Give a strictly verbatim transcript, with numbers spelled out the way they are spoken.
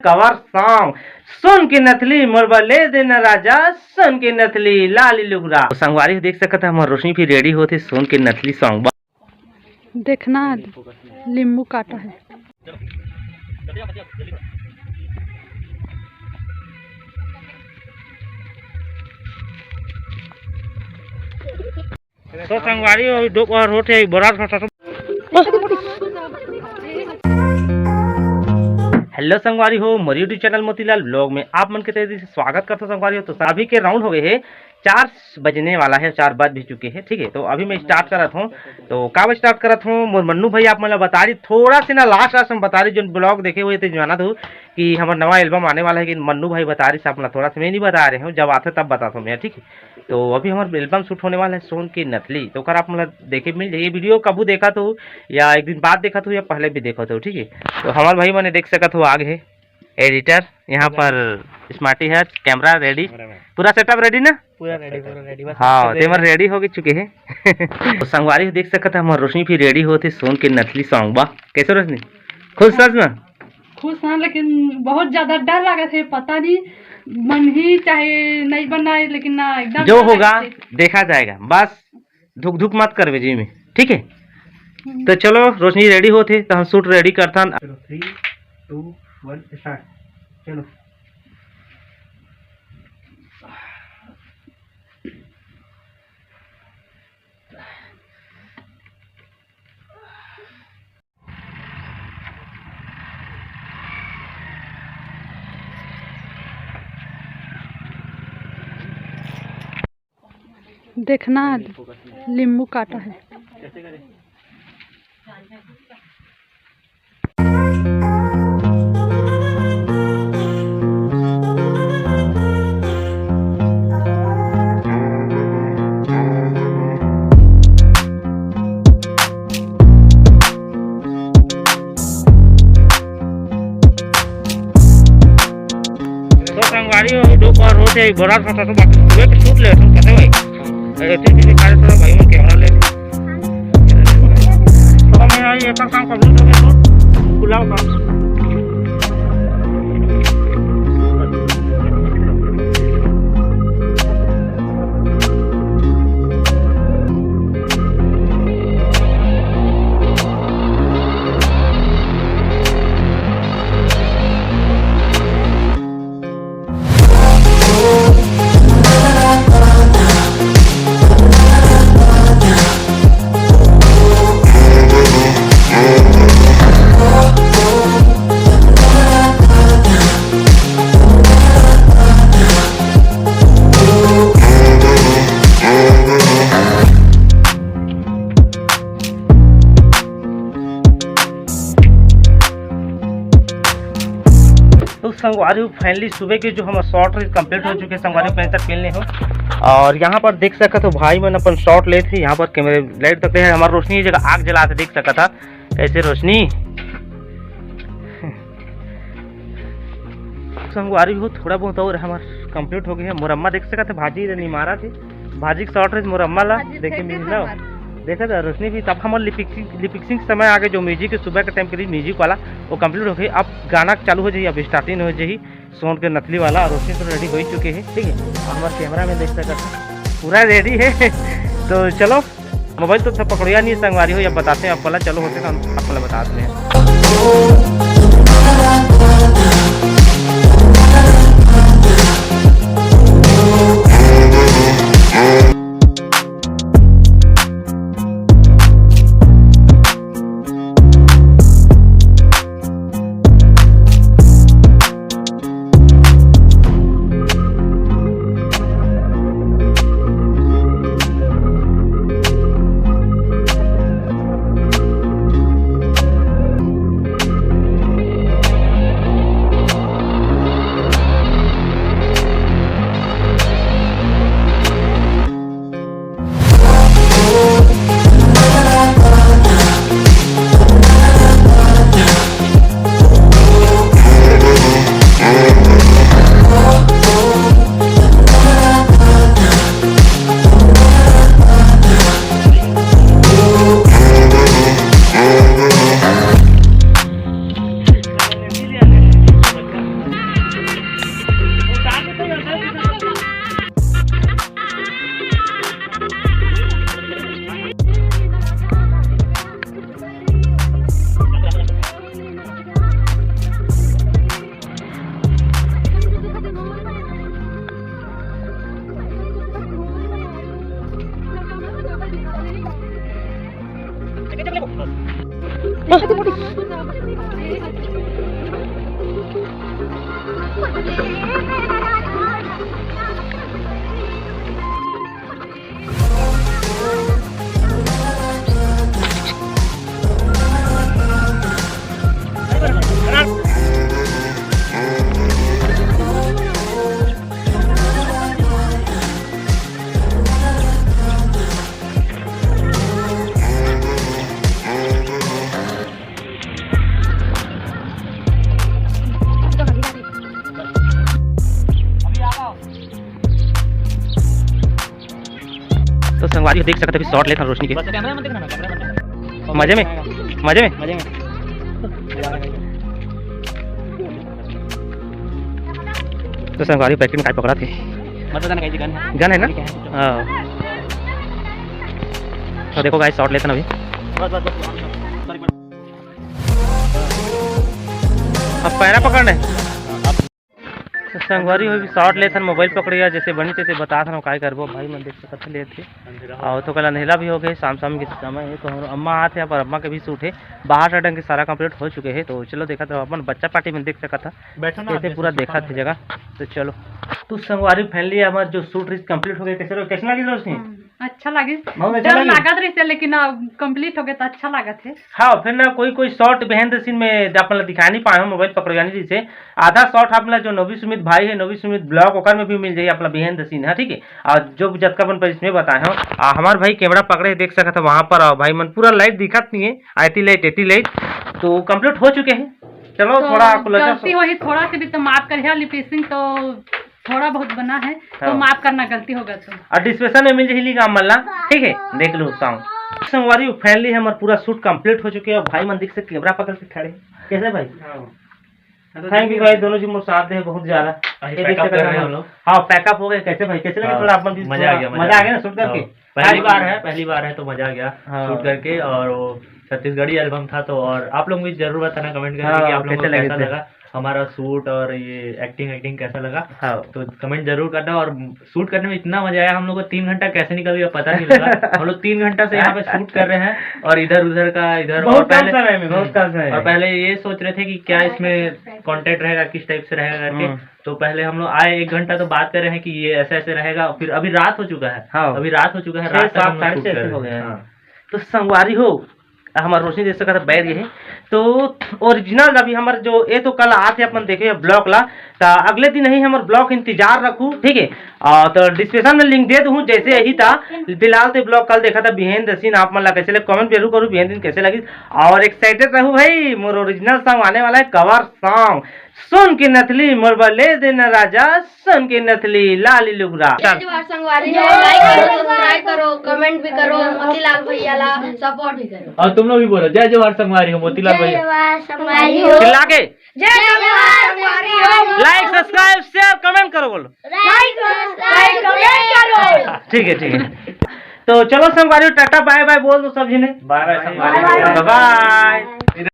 Cover song. सोन के नथली मोर बर ले देना राजा, सोन के नथली लाली लुगरा। तो संगवारी हो देख सकत है, हमर रोशनी भी रेडी होत हे सोन के नथली सॉन्ग बर। देखना, नींबू काटा है। तो संगवारी हो, अभी दोपहर होत हे, बड़ा सा तो। हेलो संगवारी हो, मोर YouTube चैनल मोतीलाल ब्लॉग में आप मन के तेजी से स्वागत करथों संगवारी हो। तो अभी के राउंड हो गए हे, चार बजने वाला है, चार बज भी चुके हैं, ठीक है। तो अभी मैं स्टार्ट करत हूँ। तो काबर स्टार्ट करत हूँ, मोर मन्नू भाई आप मन ला बता रही, थोड़ा से ना लास्ट लास्ट में बता रही, जो ब्लॉग देखे हुए थे जानत हो कि हमर नवा एल्बम आने वाला है, कि मन्नू भाई बता रही, आप मन ला थोड़ा सा मैं नहीं बता रहे हूँ, जब आथे तब बताता हूँ मैं, ठीक है। तो अभी हमर एल्बम शूट होने वाला है सोन के नथली, तो ओकर आप मन ला देखे मिल जाही। ये वीडियो कभू देखत हो या एक दिन बाद देखत हो या पहले भी देखत हो, ठीक है। तो हमर भाई मने देख सकत हो, आगे है एडिटर, यहाँ पर स्मार्टी है, कैमरा रेडी, पूरा सेटअप रेडी ना? पूरा रेडी, पूरा रेडी, बस हाँ, पीछे तेमर रेडी हो गई चुके हैं। तो संगवारी हो देख सकत है, हमर रोशनी भी रेडी होत हे सोन के नथली सॉन्ग बा। कैसे रोशनी? खुश हस ना? खुश हाँ, लेकिन बहुत ज्यादा डर लागत हे, पता नहीं बनही चाहे नहीं बनाए, लेकिन ना, एकदम जो डर होगा लागत हे। देखा जाएगा, बस धुक धुक मत करबे जी में, ठीक है? हम्म। तो चलो, रोशनी रेडी होत हे, तो हम शूट रेडी करथन। चलो, थ्री, टू, वन, स्टार्ट। चलो। देखना, नींबू काटा है। तो संगवारी हो, दोपहर होत हे, एक बड़ा सा तो बाकी सुबह के शूट ले, तुम कहते भाई। अरे, ठीक, ठीक, ठीक, सारे, सारे भाई, मैं कैमरा ले लूँ। तो मैं आई, एक काम कर लूँ, तो मैं शूट खुला होगा। तो संगवारी हो, फाइनली सुबह के जो हमारा शॉट रील कंप्लीट हो चुके हैं संगवारी हो, पहले तक पहले हो। और यहाँ पर देख सकत हो भाई मन अपन शॉट लेत हे, यहाँ पर कैमरे लाइट तक है, हमारा रोशनी ये जगह आग जलात हे, देख सकत हा कैसे रोशनी। संगवारी हो, थोड़ा बहुत और हमार कंप्लीट हो गया है। मोर अम्मा देख सकत हे, भाजी रे निमारा थे, भाजी के शॉट रे मोर अम्मा ला भाजी देखे फेंक मिल दे ना। संगवारी। देखा था रोशनी भी, तब हमर लिपिक्सिंग, लिपिक्सिंग समय आगे जो म्यूजिक के सुबह के टाइम करीब म्यूजिक वाला वो कंप्लीट हो गई। अब गाना चालू हो जाही, अब स्टार्टिंग हो जाही सोन के नथली वाला, और रोशनी तो रेडी हो ही चुके हैं, ठीक है। और हमारे कैमरा में देख सकत हे पूरा रेडी है। तो चलो, मोबाइल तो सब पकड़िया नहीं संगवारी हो, अब बताते हैं आपको ला, चलो होते तो हम आपको ला बताते हैं। तो संगवारी हो देख सकत हव, अभी शॉट लेत हन रोशनी के। मजे में, मजे में। मजे में। तो संगवारी पैकेट में काय पकड़ा थे? मत पता ना, कहीं गन है। गन है ना? ठीक है। हाँ। तो देखो गाइस, शॉट लेत हन अभी। बस, बस, बस। अब पैरा पकड़ने। तो संगवारी हो भी शॉट लेत हन, मोबाइल पकड़े या जैसे बनी तैसे बतात हन, काय करबो, भाई मन देख सकत हे लेत हे। अउ तो कल अंधेला भी हो गए, शाम शाम के समय है, तो हमर अम्मा आत हे, पर अम्मा के भी शूट है, बाहर से डंग के सारा कंप्लीट हो चुके हैं। तो चलो देखत हव, अपन बच्चा पार्टी में देख सकत हव, बैठो ना, कैसे पूरा देखत हे जगह। तो चलो, तो संगवारी फाइनली हमार जो शूट रीस कंप्लीट हो गए, कैसे रहो, कैसे लगी रोशनी? हम्म, अच्छा लगे। बहुत अच्छा डर लगे? लागत रहिस हे, लेकिन अब कंप्लीट हो गए तो अच्छा लागत है। हाँ, फिर ना कोई कोई शॉट behind the scene में अपन ला दिखा नहीं पाए हो, मोबाइल पकड़ो यानी जैसे आधा शॉट आप ला जो नवी सुमित भाई है, नवी सुमित ब्लॉग, ओकर में भी मिल जाई आप ला behind the scene, हाँ, ठीक है। और जो जतका अपन पर इसमें बताए हो, आ, हमार भाई कैमरा पकड़े देख सकत है वहाँ पर, और भाई मन पूरा लाइट दिखत नहीं है, आईटी लाइट, एटी लाइट, तो कंप्लीट हो चुके हैं। चलो, तो थोड़ा आपको लगा गलती होही, थोड़ा से भी तो माफ करिए, लिपिसिंग तो थोड़ा बहुत बना है, तो हाँ। माफ करना, गलती होगा तो। और डिस्क्रिप्शन में मिल जाही लिंक आप मन ला, ठीक है, देख लो सॉन्ग। संगवारी फाइनली हमार पूरा शूट कंप्लीट हो चुके हैं। भाई मन देख से कैमरा पकड़ के खड़े हैं। कैसे भाई? हाँ। थैंक यू भाई, दोनों जी मोर साथ दे बहुत ज्यादा। अभी ये देख पैकअप सकते कर रहे हैं हैं हम लोग। हाँ, पैकअप हो गए। कैसे भाई, कैसे लगे? हाँ, थोड़ा अपन भी मजा आ थोड़ा गया, मजा मजा आ आ गया। गया ना शूट करके? हाँ, पहली बार है, पहली बार है तो मजा आ गया हाँ। शूट करके। और वो छत्तीसगढ़ी एल्बम था, तो और आप लोग भी जरूर बताना कमेंट करके हाँ, कि आप लोगों को कैसे लगे कैसा थे? लगा हमारा शूट और ये एक्टिंग, एक्टिंग कैसा लगा। हाँ। तो कमेंट जरूर करना। और शूट करने में इतना मजा आया, हम लोग को तीन घंटा कैसे निकल गया पता नहीं लगा। हम लोग तीन घंटा से यहाँ पे शूट कर रहे हैं और इधर उधर का इधर, बहुत और कम पहले समय में, बहुत कम समय और में। पहले ये सोच रहे थे कि क्या इसमें कंटेंट रहेगा, किस टाइप से रहेगा करके। हम्म। तो पहले हम लोग आए, एक घंटा तो बात कर रहे हैं कि ये ऐसे ऐसे रहेगा, फिर अभी रात हो चुका है। हाँ। अभी रात हो चुका है, छः, रात तक सात, हम लोग साढ़े शूट छः कर ऐसे रहे हो गए हैं। हैं। हाँ। तो संगवारी हो, हमार रोशनी देख सकत है, बैठ गए हैं। तो ओरिजिनल अभी हमार जो, ये तो कल आत हे, अपन देखे ब्लॉग ला, तो अगले दिन ही हमार ब्लॉग इंतजार रखू, ठीक है। आ, तो डिस्क्रिप्शन में लिंक दे दूँ, जैसे यही था। फिलहाल तो ब्लॉग कल देखा था, behind the scene आप मन ला कैसे लगे, कमेंट जरूर करू, behind the scene कैसे लगी। और एक्साइटेड रहू भाई, मोर ओरिजिनल सॉन्ग आने वाला है, कवर सॉन्ग। सुन के नथली मोर बर ले देना राजा, सुन के नथली लाली लुगरा। जय जोहार संगवारी हो, लाइक करो, सब्सक्राइब करो, कमेंट भी करो, मोतीलाल भैया ला सपोर्ट भी करो। और तुम लोग भी बोलो, जय जोहार संगवारी हो, मोतीलाल जय भैया। जोहार संगवारी हो। चिल्ला के। जय जोहार संगवारी हो। लाइक, सब्सक्राइब, शेयर, कमेंट करो, बोलो। लाइक, सब्सक्राइब, कमेंट करो। ठीक है, ठीक है। तो चलो संगवारी, टाटा, बाय बाय बोल दो सब जी ने। बाय बाय संगवारी। बाय बाय।